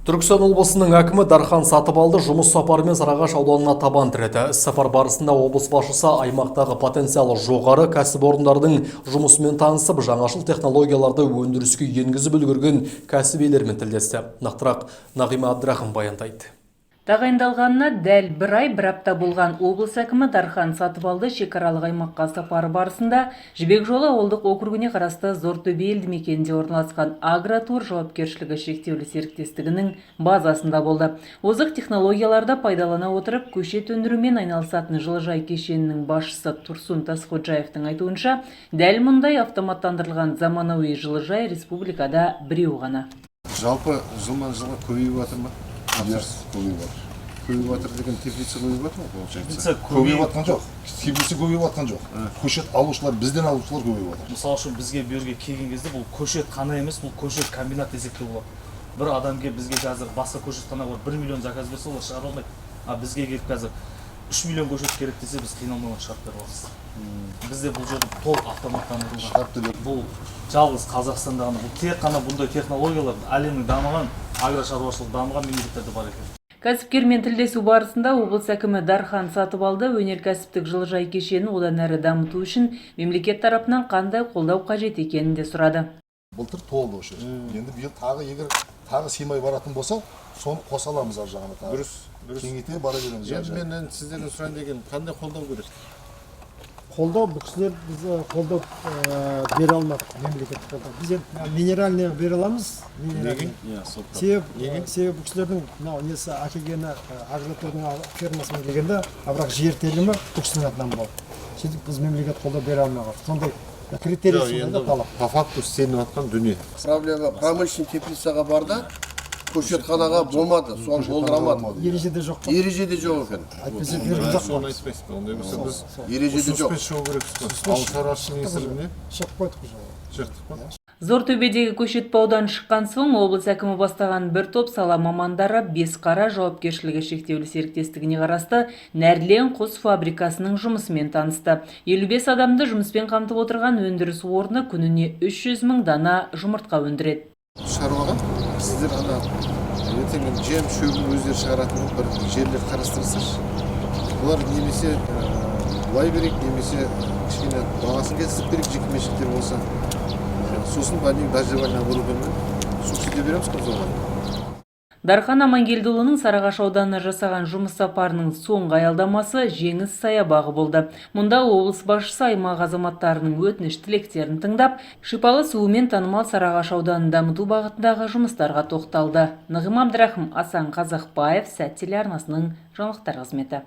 Түркістан облысының әкімі Дархан Сатыбалды жұмыс сапарымен Сарыағаш ауданына табан тіреді. Іс-сапар барысында облыс басшысы аймақтағы потенциалы жоғары кәсіпорындардың жұмысымен танысып, жаңашыл технологияларды өндіріске енгізіп үлгерген кәсіп иелерімен тілдесті. Нақтырақ Нағима Абдрахым баяндайды. Тағайындалғанына дәл бір ай бір апта болған облыс әкімі Дархан Сатыбалды шекаралық аймаққа сапары барысында Жібек жолы ауылдық округіне қарасты Зортөбе елді мекенінде орналасқан «Агротур» жауапкершілігі шектеулі серіктестігінің базасында болды. Озық технологияларды пайдалана отырып, көшет өндірумен айналысатын жылыжай кешенінің басшысы Тұрсун Тасходжаевтың айтуынша, дәл мұндай автоматтандырылған заманауи жылыжай республикада біреу ғана. Жалпы жылдан жылға көбейіп жатыр ма тапсырыс? Көбейіп жатыр. Көбейіп жатыр деген, теплица көбейіп жатыр ғой, получается? Теплица Көбейіп жатқан жоқ, теплица көбейіп жатқан жоқ, көшет алушылар, бізден алушылар көбейіп жатыр. Мысалы үшін, бізге бұл жерге келген кезде бұл көшет қана емес, бұл көшет комбинат десек те болады. Бір адам келіп, бізге қазір басқа көшетханаға барып 1 миллион заказ берсе, олар шығара алмайды. А бізге келіп, қазір 3 миллион көшет керек десе, біз қиналмай шығарып бере аламыз. Бізде бұл жерде толық автоматтандырылған. Шығарып та беріп. Бұл жалғыз Қазақстанда ғана, бұл тек қана бұндай технологиялар әлемнің дамыған, агрошаруашылық дамыған мемлекеттерде бар екен. Кәсіпкермен тілдесу барысында облыс әкімі Дархан Сатыбалды өнеркәсіптік жылыжай кешенін одан әрі дамыту үшін мемлекет тарапынан қандай қолдау қажет екенін де сұрады. Былтыр толды осы жер. Енді биыл тағы, егер тағы сыймай баратын болса, соны қоса аламыз ар жағына тағы. Дұрыс. Кеңейте бара береміз. Енді мен енді сіздерден сұрайын деген, қандай қолдау керек? Қолдау, бұл кісілер біз қолдау бере алмадық, мемлекеттік қолдау. Біз енді минеральный бере аламыз, минеральный. Иә, сол. Себебі бұл кісілердің мынау несі әкелгені, Агротурдың фирмасымен келгенде, а бірақ жер телімі бұл кісінің атынан болды. Сөйтіп біз мемлекет қолдау бере алмай қалдық. Сондай критерий, Жоқ, сондай енді да талап. По факту істелініп жатқан дүние. Проблема промышленный теплицаға бар да, көшетханаға болмады, соны болдыра алмадық. Ережеде жоқ қой. Ережеде жоқ екен. Әйтпесе беріп Соны айтпайсыз ба? Ондай болса, біз Ережеде жоқ. ұсыныспен шығу керекпіз ғой ауыл шаруашылығы министрлігіне. Шығып қойдық уже. Шықтық па? Зортөбедегі көшет баудан шыққан соң облыс әкімі бастаған бір топ сала мамандары Бесқара жауапкершілігі шектеулі серіктестігіне қарасты Нәрлен құс фабрикасының жұмысымен танысты. 55 адамды жұмыспен қамтып отырған өндіріс орны күніне 300 мың дана жұмыртқа өндіреді. Шаруаға сіздер ана ертең жем шөбін өздері шығаратын бір жерлер қарастырсайшы. Бұлар немесе былай берейік, немесе кішкене бағасын келістіріп берейік, жекеменшіктер болса. Сосын бәлкім дождевальный оборудование субсидия береміз ғой біз оған. Дархан Амангелдіұлының Сарыағаш ауданына жасаған жұмыс сапарының соңғы аялдамасы Жеңіс саябағы болды. Мұнда облыс басшысы аймақ азаматтарының өтініш тілектерін тыңдап, шипалы суымен танымал Сарыағаш ауданын дамыту бағытындағы жұмыстарға тоқталды. Нығима Абдрахым, Асан Қазақбаев, Сәт телеарнасының жаңалықтар қызметі.